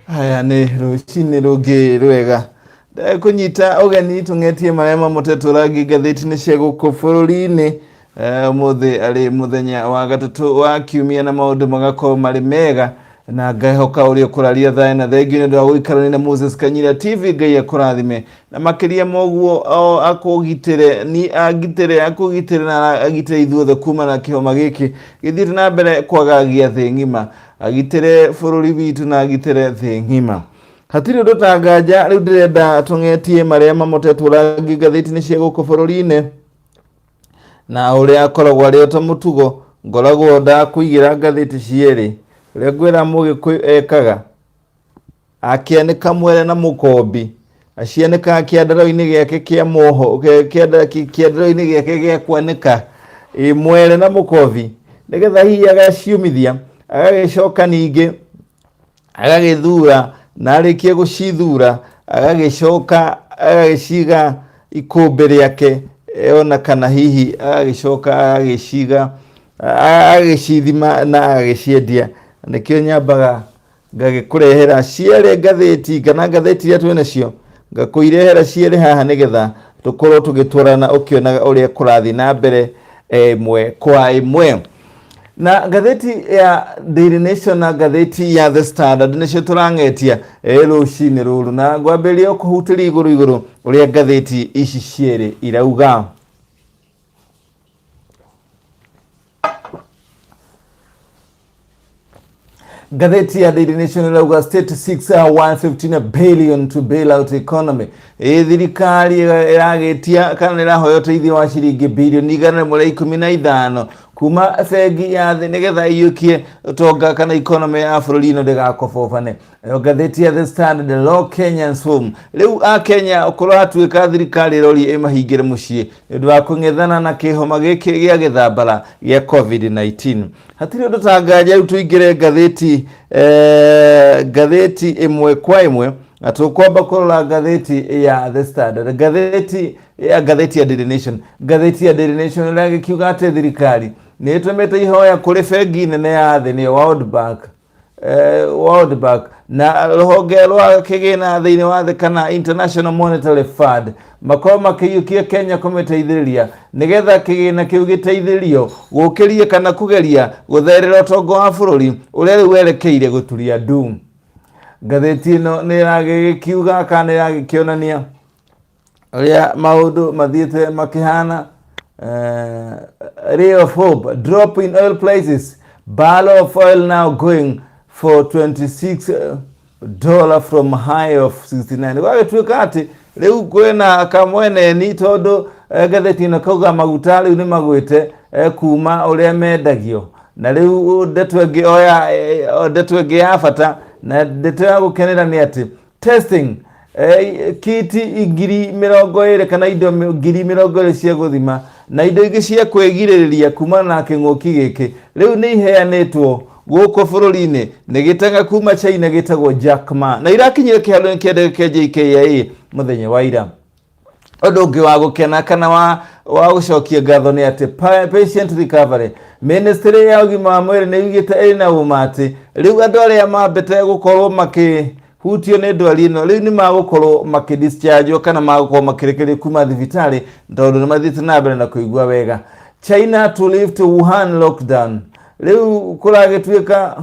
Haya nĩ rũcinĩ rũngĩ rwega kũnyita ũgeni tũng'etie marĩa mamotetwo rangi ngathĩti-inĩ cia gũkũ bũrũri-inĩ. Ũmũthĩ arĩ mũthenya wa gatatũ wa kiumia na maũndũ magakorwo marĩ mega na ngehoka ũrĩa ũkũraria thayũ na thengiũ nĩ ũndũ wa gũikarania na Moses Kanyira TV. Ngai akũrathime na makĩria moguo akũgitĩre ni agitĩre akũgitĩre na agitĩre ithuothe kuma na kĩhoma gĩkĩ gĩthiĩte na mbere kwagagia thĩ ng'ima, agitĩre bũrũri witũ na agitĩre thĩ ng'ima. Hatirĩ ũndũ ta nganja. Rĩu ndĩrenda tũng'etie marĩa mamotetwo rangi ngathĩti-inĩ cia gũkũ bũrũri-inĩ, na ũrĩa akoragwo arĩ o ta mũtugo ngoragwo ndakũigĩra ngathĩti cierĩ. Ũrĩa ngwĩra mũgĩkũyũ ekaga akĩanĩka mwere na mũkombi, acianĩkaga kĩandarũa-inĩ gĩake kĩa moho, kĩandarũa-inĩ gĩake gĩa kwanĩka ĩ mwere na mũkobi, nĩgetha hihi agaciũmithia, agagĩcoka ningĩ agagĩthura, na arĩkia gũcithura agagĩcoka agagĩciga ikũmbĩ rĩake, ona kana hihi agagĩcoka agagĩciga, agagĩcithima na agagĩciendia. Nĩkĩo nyambaga ngagĩkũrehera cierĩ ngathĩti kana ngathĩti iria twĩ nacio, ngakũirehera cierĩ haha nĩgetha tũkorwo tũgĩtwarana ũkĩonaga ũrĩa kũrathiĩ na mbere ĩmwe kwa ĩmwe. Na ngathĩti ya Daily Nation na ngathĩti ya The Standard nĩcio tũrang'etia rũcinĩ rũrũ, na ngwambĩrĩria kũhutĩria igũrũ igũrũ ũrĩa ngathĩti ici cierĩ irauga. Ngathĩti ya Daily Nation ĩrauga state seeks 115 billion to bail out economy. Ĩ thirikari ĩragĩtia kana ĩrahoya ũteithio wa ciringi birioni 115 kuma bengi ya thĩ nĩgetha ĩiyũkie ũtonga kana economy ya bũrũri ĩno ndĩgakobobane. Nayo ngathĩti ya The Standard, Lock Kenyans Home. Rĩu a Kenya kũratuĩka thirikari ĩroria ĩmahingĩre mũciĩ nĩ ũndũ wa kũng'ethana na kĩhoma gĩkĩ gĩa gĩthambara gĩa COVID-19. Hatirĩ ũndũ ta nganja. Rĩu tũingĩre ngathĩti ngathĩti ĩmwe kwa ĩmwe, na tũkwamba kũrora ngathĩti ya The Standard, ngathĩti ya Daily Nation. Ngathĩti ya Daily Nation ĩragĩkiuga atĩ thirikari nĩ ĩtũmĩte ihoya kũrĩ bengi nene ya thĩ, nĩyo World Bank, World Bank na rũhonge rwa kĩgĩna thĩinĩ wa thĩ kana International Monetary Fund, makorwo makĩiyũkia Kenya kũmĩteithĩrĩria nĩgetha kĩgĩna kĩu gĩteithĩrio gũkĩria kana kũgeria gũtherera ũtonga wa bũrũri ũrĩa rĩu werekeire gũturia ndu. Ngathĩti ĩno nĩ ĩragĩkiuga kana nĩ ĩragĩkĩonania ũrĩa maũndũ mathiĩte makĩhana. Ray of hope, drop in oil prices, barrel of oil now going for 26 dollar from high of 69. Gwagĩtuĩka atĩ rĩu kwĩna kamweneni tondũ ngathĩti ĩno kauga maguta rĩu nĩ magwĩte kuma ũrĩa mendagio. Na rĩu ndeto ĩngĩ oya ndeto ĩngĩ ya bata na ndeto ya gũkenera nĩ atĩ testing kiti 20,000 kana indo 20,000 cia gũthima na indo ingĩ cia kwĩgirĩrĩria kumana na kĩng'ũki gĩkĩ rĩu nĩ iheanĩtwo gũkũ bũrũri-inĩ nĩ gĩtanga kuma China gĩtagwo Jack Ma, na irakinyire kĩharo-inĩ kĩa ndege kĩa JKIA mũthenya wa ira. Ũndũ ũngĩ wa gũkena kana wa gũcokia ngatho nĩ atĩ patient recovery, ministry ya ũgima wa mwĩrĩ nĩ yugĩte ĩrĩ na ũma atĩ rĩu andũ arĩa mambĩte gũkorwo makĩhutio nĩ ndwari ĩno rĩu nĩ magũkorwo makĩdischargewo kana magũkorwo makĩrekererio kuma thibitarĩ tondũ nĩ mathiĩte na mbere na kũigua wega. China to lift Wuhan lockdown. Rĩu kũragĩtuĩka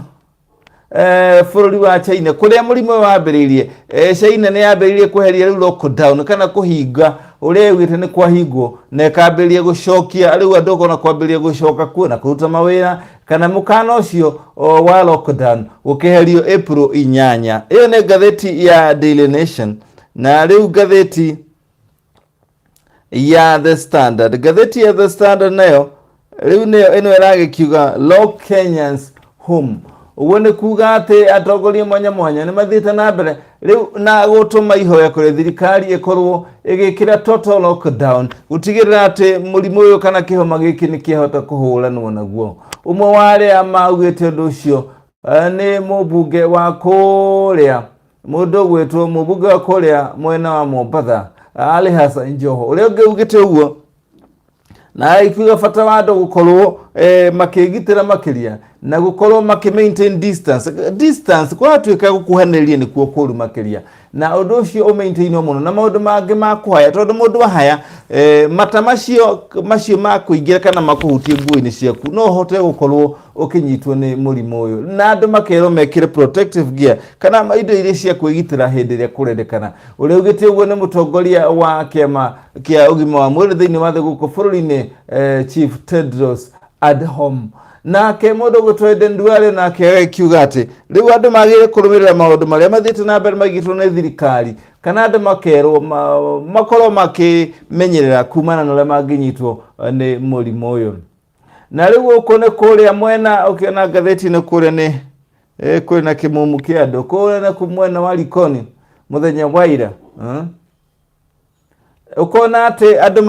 bũrũri wa China kũrĩa mũrimũ ũyũ wambĩrĩirie, China nĩ yambĩrĩirie kweheria rĩu lockdown kana kũhinga ũrĩa yugĩte nĩ kwahingwo, na ĩkambĩrĩria gũcokia rĩu andũ ona kwambĩrĩria gũcoka kuo na kũruta mawĩra kana mũkana ũcio wa lockdown gũkĩherio April 8. Ĩyo nĩ ngathĩti ya Daily Nation. Na rĩu ngathĩti ya The Standard, ngathĩti ya The Standard nayo rĩu nĩyo ĩno ĩragĩkiuga Lock Kenyans Home. Ũguo nĩ kuga atĩ atongoria mwanya mwanya nĩ mathiĩte na mbere rĩu na gũtũma ihoya kũrĩ thirikari ĩkorwo ĩgĩkĩra total lockdown gũtigĩrĩra atĩ mũrimũ ũyũ kana kĩhoma gĩkĩ nĩ kĩahota kũhũranwo naguo. Ũmwe wa arĩa maugĩte ũndũ ũcio nĩ mũmbunge wa kũrĩa, mũndũ ũgwĩtwo mũmbunge wa kũrĩa mwena wa Mombatha, Ali Hassan Joho. Ũrĩa ũngĩ ugĩte ũguo Na agĩkiuga bata wa andũ gũkorwo makĩgitĩra makĩria na gũkorwo makĩ maintain distance. Distance kũratuĩka gũkuhanĩrĩria nĩkuo kũru makĩria, na ũndũ ũcio ũmaintainwo mũno na maũndũ mangĩ ma kũhaya, tondũ mũndũ ahaya mata macio ma kũingĩra kana makũhutie nguo-inĩ ciaku, no ũhote gũkorwo ũkĩnyitwo nĩ mũrimũ ũyũ. Na andũ makerwo mekĩre protective gear kana indo iria cia kwĩgitĩra hĩndĩ ĩrĩa kũrendekana. Ũrĩa ugĩte ũguo nĩ mũtongoria wa kĩama kĩa ũgima wa mwĩrĩ thĩinĩ wa thĩ gũkũ bũrũri-inĩ, Chief Tedros Adhanom. Nake mũndũ ũgwĩtwo Aden Duale nake agĩkiuga atĩ rĩu andũ magĩrĩire kũrũmĩrĩra maũndũ marĩa mathiĩte na mbere maigĩtwo nĩ thirikari, kana andũ makerwo makorwo makĩmenyerera kumana na ũrĩa mangĩnyitwo nĩ mũrimũ ũyũ. Na rĩu gũkũ nĩ kũrĩa mwena ũkĩona ngathĩti-inĩ kũrĩa nĩ kwĩna na kĩmumu kĩa andũ kũrĩa na mwena wa Likoni mũthenya wa ira, Ũkona atĩ andũ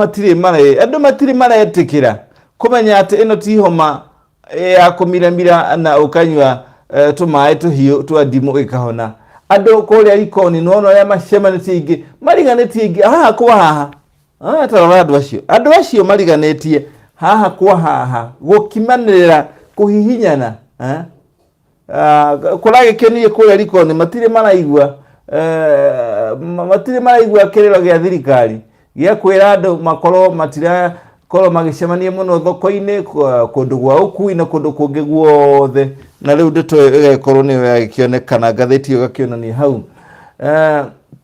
matirĩ maretĩkĩra kũmenya atĩ ĩno ti homa ya kũmiramira na ũkanyua tũmaĩ tũhiũ twa ndimũ ĩkahona. Andũ kũrĩa Likoni nĩwona ũrĩa macemanĩtie aingĩ, mariganĩtie aingĩ haha kwa haha. Ta rora andũ acio mariganĩtie haha kwa haha, gũkimanĩrĩra, kũhihinyana, eh? Kũragĩkenirie kũrĩa Likoni matirĩ maraigua kĩrĩro gĩa thirikari gĩa kwĩra andũ makorwo matirakorwo magĩcemania mũno thoko-inĩ, kũndũ gwa ũkui na kũndũ kũngĩ guothe. Na rĩu ndeto ĩyo ĩgagĩkorwo nĩyo yagĩkĩonekana ngathĩti ĩyo ĩgakĩonania hau.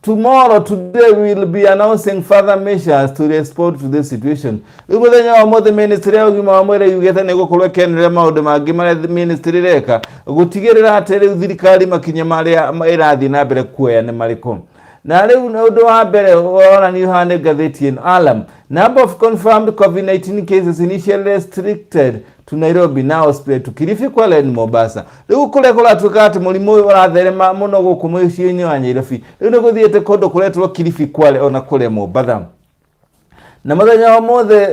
Tomorrow, today, we will be announcing further measures to respond to this situation. Rĩu mũthenya wa ũmũthĩ ministry ya ũgima wa mwĩrĩ yugĩte nĩ gũkorwo ĩkĩanĩrĩra maũndũ mangĩ marĩa ministry ĩreka gũtigĩrĩra atĩ rĩu thirikari makinya marĩa ĩrathiĩ na mbere kuoya nĩ marĩkũ. Na rĩu ũndũ wa mbere wonanio haha nĩ ngathĩti ĩno: Alarm, number of confirmed COVID-19 cases initially restricted to Nairobi now spread to Kilifi, Kwale and Mombasa. Rĩu kũrĩa kũratuĩka atĩ mũrimũ ũyũ ũratherema mũno gũkũ mũciĩ-inĩ wa Nairobi, rĩu nĩ gũthiĩte kũndũ kũretwo Kilifi, Kwale ona kũrĩa Mombatha. Na mũthenya wa ũmũthĩ,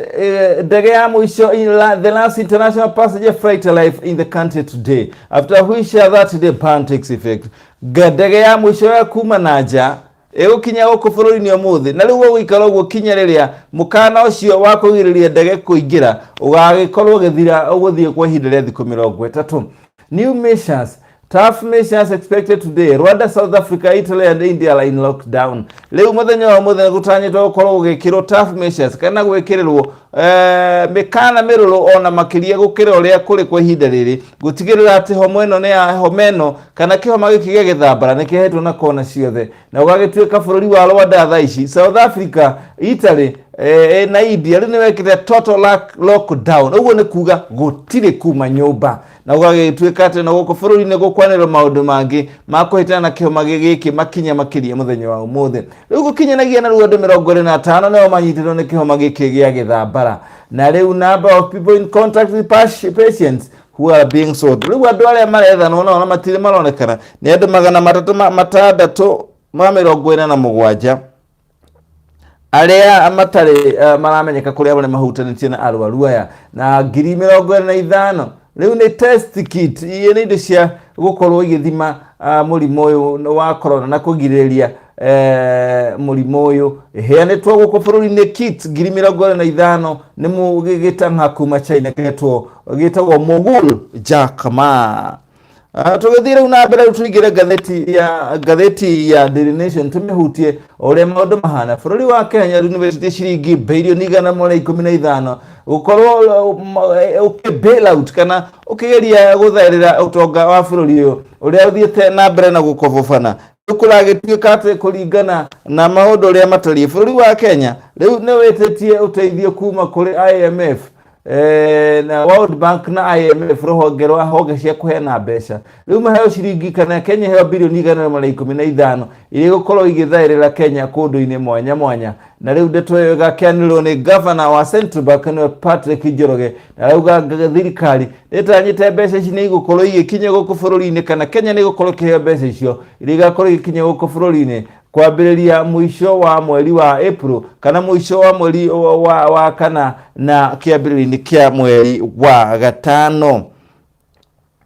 ndege ya mũico, the last international passenger flight arrive in the country today, after which that day ban takes effect. Ndege ya mũico ya kuma na nja ĩgũkinya gũkũ bũrũri-inĩ ũmũthĩ, na rĩu ũgũikara ũguo kinya rĩrĩa mũkana ũcio wa kũgirĩrĩria ndege kũingĩra ũgagĩkorwo ũgĩthira, ũgũthiĩ kwa ihinda rĩa thikũ 30. New measures, tough measures expected today. Rwanda, South Africa, Italy and India are in lockdown. Rĩu mũthenya wa mũthenya gũtanyĩtwo gũkorwo gũgĩkĩrwo tough measures kana gwĩkĩrĩrwo mĩkana mĩrũrũ ona makĩria gũkĩra ũrĩa kũrĩ kwa ihinda rĩrĩ, gũtigĩrĩra atĩ homa ĩno nĩ ya homa ĩno kana kĩhoma gĩkĩ gĩa gĩthambara nĩ kĩhetwo na kona ciothe, na ũgagĩtuĩka bũrũri wa Rwanda thaa ici, South Africa, Italy na India rĩu nĩ wekĩte total lockdown. Ũguo nĩ kuga gũtirĩ kuma nyũmba, na gũgagĩtuĩka atĩ na gũkũ bũrũri-inĩ gũkwanĩrwo maũndũ mangĩ ma kũhĩtana na kĩhoma gĩkĩ makinya makĩria mũthenya wa ũmũthĩ. Rĩu gũkinyanagia na rĩu andũ 25 nĩo manyitĩtwo nĩ kĩhoma gĩkĩ gĩa gĩthambara. Na rĩu number of people in contact with patients who are being sought, rĩu andũ arĩa marethanwo nao na matirĩ maronekana nĩ andũ 347 arĩa matarĩ maramenyeka kũrĩa marĩa mahutanĩtie na arwaru aya, na 25,000 rĩu nĩ test kit iria nĩ indo cia gũkorwo igĩthima mũrimũ ũyũ wa corona na kũgirĩrĩria mũrimũ ũyũ ĩheanĩtwo gũkũ bũrũri-inĩ. Kit 25,000 nĩ gĩtang'a kuma China gĩtwo gĩtagwo Mogul Jack Ma. Tũgĩthiĩ rĩu na mbere, rĩu tũingĩre ngathĩti ya Daily Nation, tũmĩhutie ũrĩa maũndũ mahana. Bũrũri wa Kenya rĩu nĩwĩtĩtie ciringi birioni 115 gũkorwo ũkĩ bail out kana ũkĩgeria gũtherera ũtonga wa bũrũri ũyũ ũrĩa ũthiĩte na mbere na gũkobobana. Rĩu kũragĩtuĩka atĩ kũringana na maũndũ ũrĩa matariĩ, bũrũri wa Kenya rĩu nĩ wĩtĩtie ũteithio kuma kũrĩ IMF na World Bank na IMF, rũhonge rwa honge cia kũheana mbeca. Rĩu maheo ciringi kana Kenya heo birioni 115 iria igũkorwo igĩthaĩrĩra Kenya kũndũ-inĩ mwanya mwanya. Na rĩu ndeto ĩyo ĩgakĩanĩrĩrwo nĩ gavana wa Central Bank, nĩwe Patrick Njoroge, na arauga thirikari nĩtanyĩte mbeca ici nĩ igũkorwo igĩkinya gũkũ bũrũri-inĩ, kana Kenya nĩ ĩgũkorwo ĩkĩheo mbeca icio iria igakorwo igĩkinya gũkũ bũrũri-inĩ kwambĩrĩria mũico wa mweri wa April kana mũico wa mweri wa kana na kĩambĩrĩria-inĩ kĩa mweri wa gatano.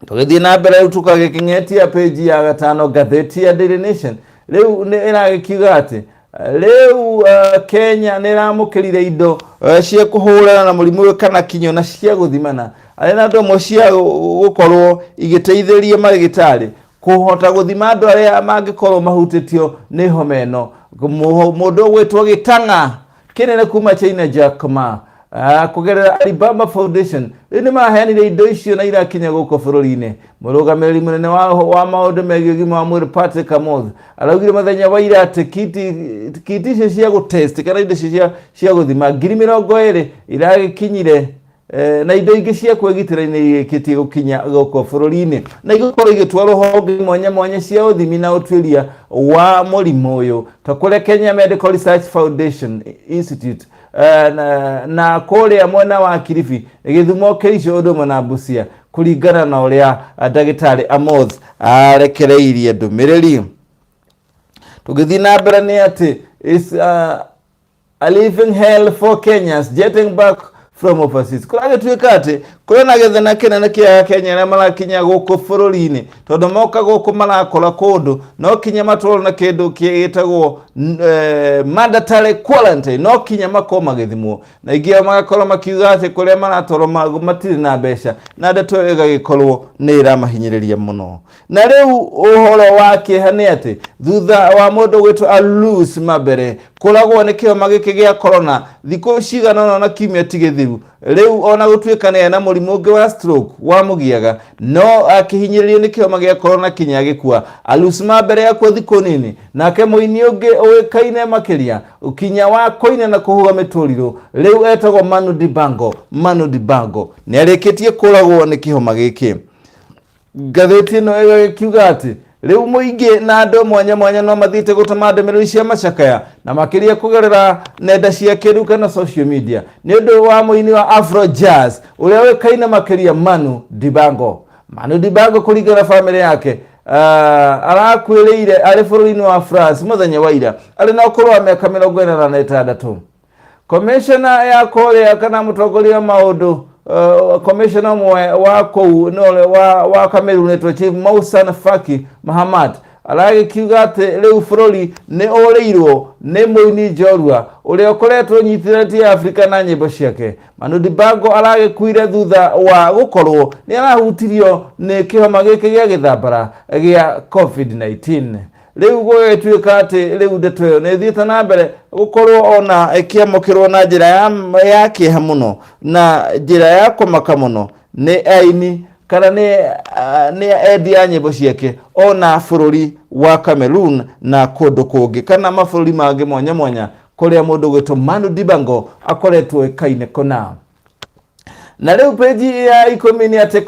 Tũgĩthiĩ na mbere rĩu tũkagĩkĩng'etia page ya gatano, ngathĩti ya Daily Nation rĩu nĩ ĩragĩkiuga atĩ Rĩu Kenya nĩ ĩramũkĩrire indo cia kũhũrana na mũrimũ ũyũ kana kinyo na cia gũthimana arĩ na andũ amwe cia gũkorwo igĩteithĩrĩria marĩgĩtarĩ kũhota gũthima andũ arĩa mangĩkorwo mahutĩtio nĩ homa ĩno. Mũndũ ũgwĩtwo Gĩtang'a kĩnene kuma China Jack Ma kũgerera Alibaba Foundation rĩu nĩ maraheanire indo icio na irakinya gũkũ bũrũri-inĩ. Mũrũgamĩrĩri mũnene wa maũndũ megiĩ ũgima wa mwĩrĩ Patrick Amoth araugire mũthenya wa ira atĩ kiti icio cia gũtest kana indo icio cia gũthima 20,000 iragĩkinyire na indo ingĩ cia kwĩgitĩra nĩ irĩkĩtie gũkinya gũkũ bũrũri-inĩ na igũkorwo igĩtwarwo honge mwanya mwanya cia ũthimi na ũtuĩria wa mũrimũ ũyũ ta kũrĩa Kenya Medical Research Foundation Institute na kũrĩa mwena wa Kilifi, Gĩthumo, Kericho ũndũ ũmwe na Busia kũringana na ũrĩa ndagĩtarĩ Amoth arekereirie ndũmĩrĩri. Tũgĩthiĩ na mbere nĩ atĩ is a living hell for Kenyans jetting back from overseas. Kũragĩtuĩka atĩ kũrĩ na gĩthĩna kĩnene kĩa Kenya arĩa marakinya gũkũ bũrũri-inĩ tondũ moka gũkũ marakora kũndũ no kinya matwarwo na kĩndũ gĩtagwo mandatory quarantine, no kinya makorwo magĩthimwo na ingĩ ao magakorwo makiuga atĩ kũrĩa maratwarwo matirĩ na mbeca na ndeto ĩyo ĩgagĩkorwo nĩ ĩramahinyĩrĩria mũno. Na rĩu ũhoro wa kĩeha nĩ atĩ thutha wa mũndũ gwĩtwo Alus Mabere kũragwo nĩ kĩhoma gĩkĩ gĩa corona thikũ cigana ũna na kiumia ti gĩthiru, rĩu ona gũtuĩka nĩ na mũrimũ ũngĩ wa stroke wamũgiaga no akĩhinyĩrĩrio nĩ kĩhoma gĩa corona kinya agĩkua. Alus Mabere akua thikũ nini, nake mũini ũngĩ ũĩkaine makĩria kinya wa kũina na kũhuha mĩtũrirũ rĩu etagwo Manu Dibango. Manu Dibango nĩ arĩkĩtie kũragwo nĩ kĩhoma gĩkĩ. Ngathĩti ĩno ĩgagĩkiuga atĩ rĩu mũingĩ na andũ mwanya mwanya no mathiĩte gũtũma ndũmĩrĩri cia macakaya na makĩria kũgerera nenda cia kĩrĩu kana social media nĩ ũndũ wa mũini wa Afro Jazz ũrĩa ũĩkaine makĩria Manu Dibango. Manu Dibango kũringana na bamĩrĩ yake arakuĩrĩire arĩ bũrũri-inĩ wa France mũthenya wa ira arĩ na ũkũrũ wa mĩaka 46. Commissioner ya kũrĩa kana mũtongoria wa maũndũ commissioner ũmwe wa kũu no wa Cameroon etwo Chief Moussa Faki Mahamat aragĩkiuga atĩ rĩu bũrũri nĩ ũrĩirwo nĩ mũini njorua ũrĩa ũkoretwo ũnyitithanĩtie Afrika na nyĩmbo ciake. Manu Dibango aragĩkuire thutha wa gũkorwo nĩ arahutirio nĩ kĩhoma gĩkĩ gĩa gĩthambara gĩa COVID-19. Rĩu gũgĩtuĩka atĩ rĩu ndeto ĩyo nĩ ĩthiĩte na mbere gũkorwo ona ĩkĩamũkĩrwo na njĩra ya kĩeha mũno na njĩra ya kũmaka mũno nĩ aini kana nĩ endi a nyĩmbo ciake ona bũrũri wa Cameroon na kũndũ kũngĩ kana mabũrũri mangĩ mwanya mwanya kũrĩa mũndũ gwĩtwo Manu Dibango akoretwo ĩkaine kũna. Na rĩu peji ya 10 nĩ atĩ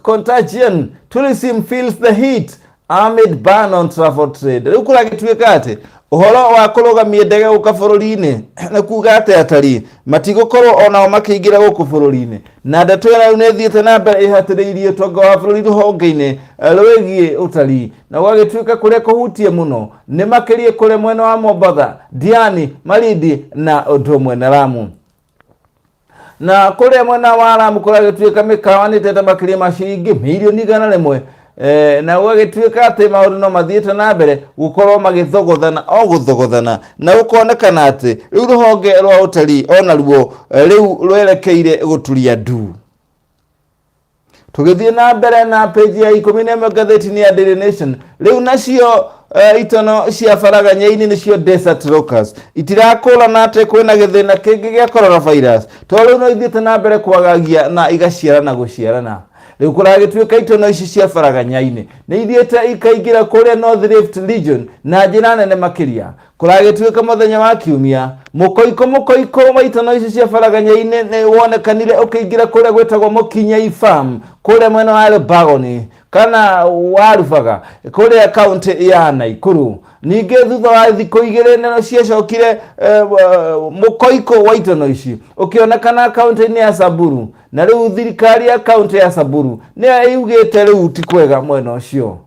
contagion tourism feels the heat amid ban on travel trade. Rĩu kũragĩtuĩka atĩ ũhoro wa kũrũgamia ndege gũka bũrũri-inĩ nĩ kuga atĩ atarii matigũkorwo onao makĩingĩra gũkũ bũrũri-inĩ na ndeto ĩno rĩu nĩ ĩthiĩte na mbere ĩhatĩrĩirie ũtonga wa bũrũri rũhonge-inĩ rwĩgiĩ ũtarii na gũgagĩtuĩka kũrĩa kũhutie mũno nĩ makĩria kũrĩa mwena wa Mombatha, Diani, Malindi na ũndũ ũmwe na Lamu. Na kũrĩa mwena wa Lamu kũragĩtuĩka mĩkawa nĩ ĩtete makĩria ma ciringi mirioni 100 na gũgagĩtuĩka atĩ maũndũ no mathiĩte na mbere gũkorwo magĩthogothana o gũthogothana na gũkonekana atĩ rĩu rũhonge rwa ũtarii onaruo rĩu rwerekeire gũturia ndu. Tũgĩthiĩ na mbere na page ya 11 ngathĩti-inĩ ya Daily Nation, rĩu nacio itono cia baraganya-inĩ nĩcio desert locusts itirakũrana atĩ kwĩna gĩthĩna kĩngĩ gĩa coronavirus tondũ rĩu no ithiĩte na mbere kwagagia na igaciarana gũciarana. Rĩu kũragĩtuĩka itono ici cia baraganya-inĩ nĩ ithiĩte ikaingĩra kũrĩa North Rift Region na njĩra nene makĩria. Kũragĩtuĩka mũthenya wa kiumia mũkoiko wa itono ici cia baraganya-inĩ nĩ wonekanire ũkĩingĩra kũrĩa gwĩtagwo Mũkinyei Farm kũrĩa mwena wa Elbagoni kana wa Rubaga kũrĩa kaunti ya Naikuru. Ningĩ thutha wa thikũ igĩrĩ nĩ ciacokire mũkoiko wa itono ici ũkĩonekana kaunti-inĩ ya Samburu, na rĩu thirikari ya kaunti ya Samburu nĩyo yugĩte rĩu ti kwega mwena ũcio.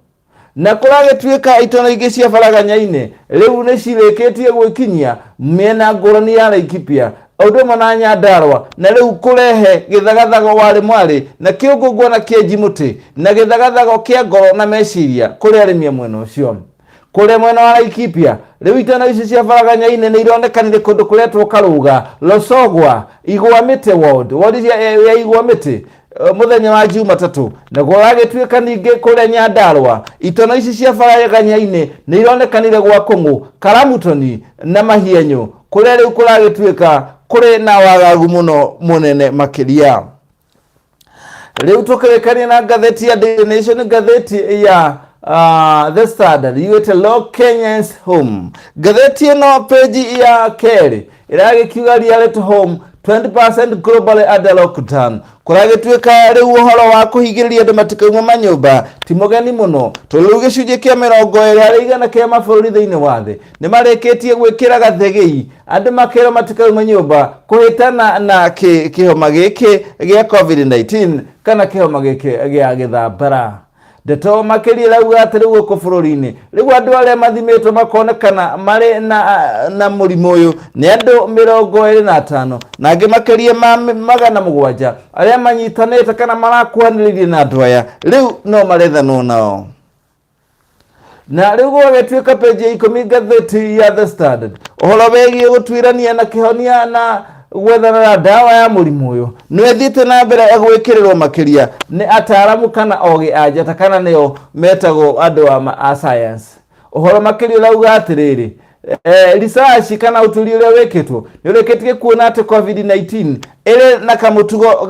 Na kũragĩtuĩka itono ingĩ cia baraganya-inĩ rĩu nĩ cirĩkĩtie gwĩkinyia mĩena ngũrani ya Laikipia ũndũ ũmwe na Nyandarua, na rĩu kũrehe gĩthagathago warĩ mwarĩ na kĩũngũngũ na kĩenji mũtĩ na gĩthagathago kĩa ngoro na meciria kũrĩ arĩmi a mwena ũcio. Kũrĩa mwena wa Laikipia rĩu itana ici cia baraganya-inĩ nĩ ironekanire kũndũ kũretwo Karũga, Losogwa, Igwa Mĩtĩ ward, ward ya Igwa Mĩtĩ mũthenya wa Jumatatũ. Na gũgagĩtuĩka ningĩ kũrĩa Nyandarũa itono ici cia baraganya-inĩ nĩ ironekanire gwa Kũng'ũ, Karamutoni na Mahienyo, kũrĩa rĩu kũragĩtuĩka kũrĩ na wagagu mũno mũnene makĩria. Rĩu tũkĩrĩkania na ngathĩti ya Daily Nation, ngathĩti ya The Standard yugĩte "Lock Kenyans Home". Ngathĩti ĩno peji ya kerĩ ĩragĩkiuga "Reality Home 20% globally under lockdown". Kũragĩtuĩka rĩu ũhoro wa kũhingĩrĩria andũ matikauma manyũmba ti mũgeni mũno, tondũ rĩu gĩcunjĩ kĩa 20% kĩa mabũrũri thĩinĩ wa thĩ nĩ marĩkĩtie gwĩkĩra gathegei andũ makerwo matikauma nyũmba kũhĩtana na kĩhoma gĩkĩ gĩa COVID-19 kana kĩhoma gĩkĩ gĩa gĩthambara. Ndeto makĩria ĩrauga atĩ rĩu gũkũ bũrũri-inĩ rĩu andũ arĩa mathimĩtwo makonekana marĩ na mũrimũ ũyũ nĩ andũ 25, na angĩ makĩria ma 700 arĩa manyitanĩte kana marakuhanĩrĩirie na andũ aya rĩu no marethanwo nao. Na rĩu gũgagĩtuĩka peji ya 10 ngathĩti ya The Standard, ũhoro wĩgiĩ gũtuĩrania na kĩhonia na gwethana na ndawa ya mũrimũ ũyũ nĩ ĩthiĩte na mbere gwĩkĩrĩrwo makĩria nĩ ataaramu kana ogĩ a njata, kana nĩo metagwo andũ a science. Ũhoro makĩria ũrauga atĩrĩrĩ, research kana ũtuĩria ũrĩa wĩkĩtwo nĩ ũrĩkĩtie kuona atĩ COVID-19 ĩrĩ na kamũtugo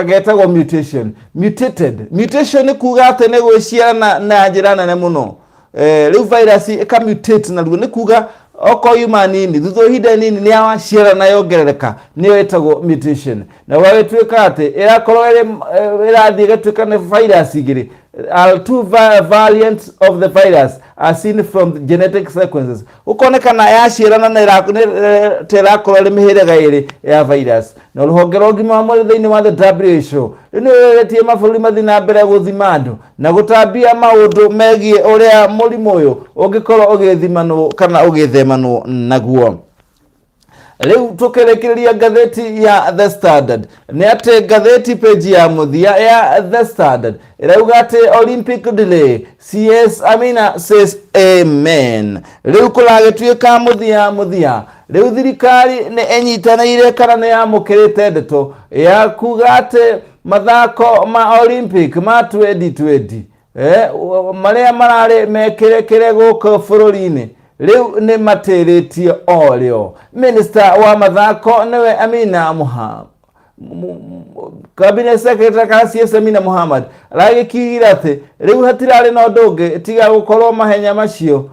getagwo mutation, mutated. Mutation nĩ kuga atĩ nĩ gwĩciarana na njĩra nene mũno. Rĩu virus ĩkamutate naruo, nĩ kuga okorwo yuma nini, thutha wa ihinda nini nĩ yaciarana yongerereka, nĩyo ĩtagwo mutation. Na gũgagĩtuĩka atĩ ĩrakorwo ĩrathiĩ ĩgatuĩka nĩ virus igĩrĩ, are two variants of the virus are seen from the genetic sequences. Gũkonekana yaciarana na ta ĩrakorwo ĩrĩ mĩhĩrĩga ĩrĩ ya virus. Na rũhonge rwa ũgima wa mwĩrĩ thĩinĩ wa the WHO rĩu nĩ rũreretie mabũrũri mathiĩ na mbere gũthima andũ na gũtambia maũndũ megiĩ ũrĩa mũrimũ ũyũ ũngĩkorwo ũgĩthimanwo kana ũgĩthemanwo naguo. Rĩu tũkĩrĩkĩrĩria ngathĩti ya The Standard nĩ atĩ ngathĩti page ya mũthia ya The Standard ĩrauga atĩ "Olympic delay, CS Amina says amen". Rĩu kũragĩtuĩka mũthia mũthia rĩu thirikari nĩ ĩnyitanĩire kana nĩ yamũkĩrĩte ndeto ya kuga atĩ mathako ma Olympic ma 2020 marĩa mararĩ mekĩrekĩre gũkũ bũrũri-inĩ rĩu nĩ matĩrĩtie o rĩo. Minister wa mathako nĩwe Amina Mohamed, cabinet secretary kana CS Amina Mohamed, aragĩkiugire atĩ rĩu hatirarĩ na ũndũ ũngĩ tiga gũkorwo mahenya macio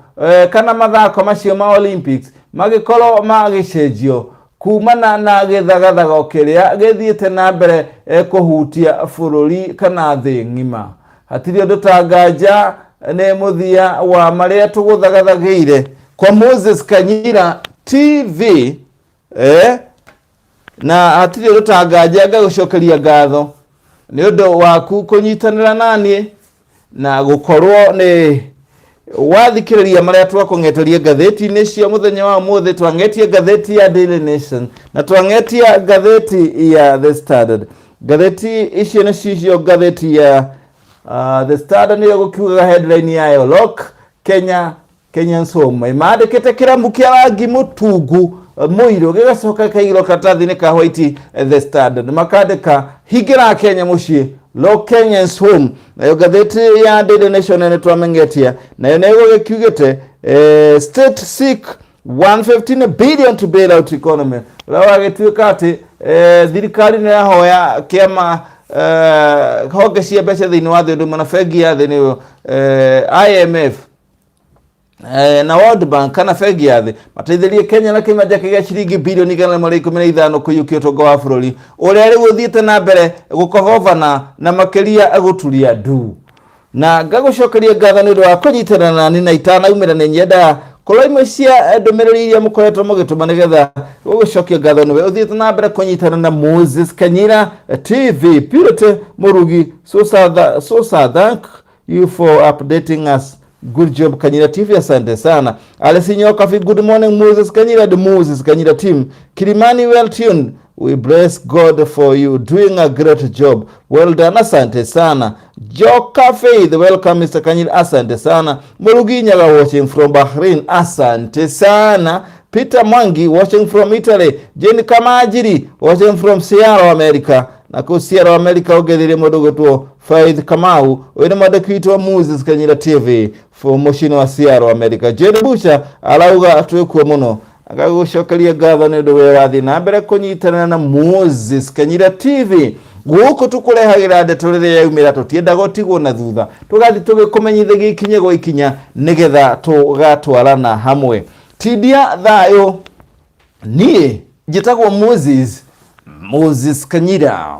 kana mathako macio ma Olympics magĩkorwo magĩcenjio kumana na gĩthagathago kĩrĩa gĩthiĩte na mbere kũhutia bũrũri kana thĩ ng'ima. Hatirĩ ũndũ ta nganja nĩ mũthia wa marĩa tũgũthagathagĩire kwa Moses Kanyira TV, na hatirĩ ũndũ ta nganja ngagũcokeria ngatho nĩ ũndũ waku kũnyitanĩra naniĩ na gũkorwo nĩ wathikĩrĩria marĩa twakũng'eteria ngathĩti-inĩ cia mũthenya wa ũmũthĩ. Twang'etie ngathĩti ya Daily Nation na twang'etia ngathĩti ya The Standard. Ngathĩti icio nĩ cicio ngathĩti ya The Standard nĩyo gũkiugaga headline yayo "Lock Kenyans Home". Mandĩkĩte kĩramu kĩa rangi mũtungu mũirũ gĩgacoka gĩkaigĩrwo karatathi-inĩ ka white. The Standard makandĩka "Hingĩra Kenya mũciĩ", "Lock Kenyans Home". Nayo ngathĩti ya Daily Nation nĩ twamengetia nayo nĩ gũgĩkiugĩte "State seek 115 billion to bail out economy", ũrĩa wagĩtuĩka atĩ thirikari nĩ yahoya kĩama honge cia mbeca thĩinĩ wa thĩ ũndũ ũmwe na bengi ya thĩ nĩyo IMF na World Bank kana bengi ya thĩ mateithĩrie Kenya na kĩmanja kĩa ciringi bilioni 115 kũiyũkia ũtonga wa bũrũri ũrĩa rĩu ũthiĩte na mbere gũkobobana na makĩria gũturia ndu. Na ngagũcokeria ngatho nĩ ũndũ wa kũnyitana nani, na itanaumĩra nĩ nyendaga kũrora imwe cia ndũmĩrĩri iria mũkoretwo mũgĩtũma nĩgetha gũgũcokia ngatho nĩwe ũthiĩte na mbere kũnyitana na Moses Kanyira TV. Purity Murugi, so sad, thank you for updating us. Good job, Kanyira TV, asante sana. Alice Nyokafi, good morning, Moses Kanyira, the Moses Kanyira team. Kilimani well tuned. We bless God for you doing a great job. Well done, asante sana. Joka Faith, welcome Mr. Kanyiri, asante sana. Murugi Nyaga watching from Bahrain, asante sana. Peter Mwangi watching from Italy. Jane Kamajiri watching from Seattle, America. Na kũu Seattle, America ũngethire mũndũ gwĩtwo Faith Kamau, ũyũ nĩ mwandĩki witũ wa Moses Kanyira TV for mũciĩ-inĩ wa Seattle, America. Jane Bucha arauga twĩkuo mũno agagũcokeria ngatho nĩ ũndũ wĩ wathiĩ na mbere kũnyitanĩra na Moses Kanyira TV. Gũkũ tũkũrehagĩra ndeto rĩrĩa yaumĩra, tũtienda gũtigwo na thutha, tũgathiĩ tũgĩkũmenyithagia ikinya gwa ikinya nĩgetha tũgatwarana hamwe. Tindia thayũ, niĩ njĩtagwo Moses Kanyira.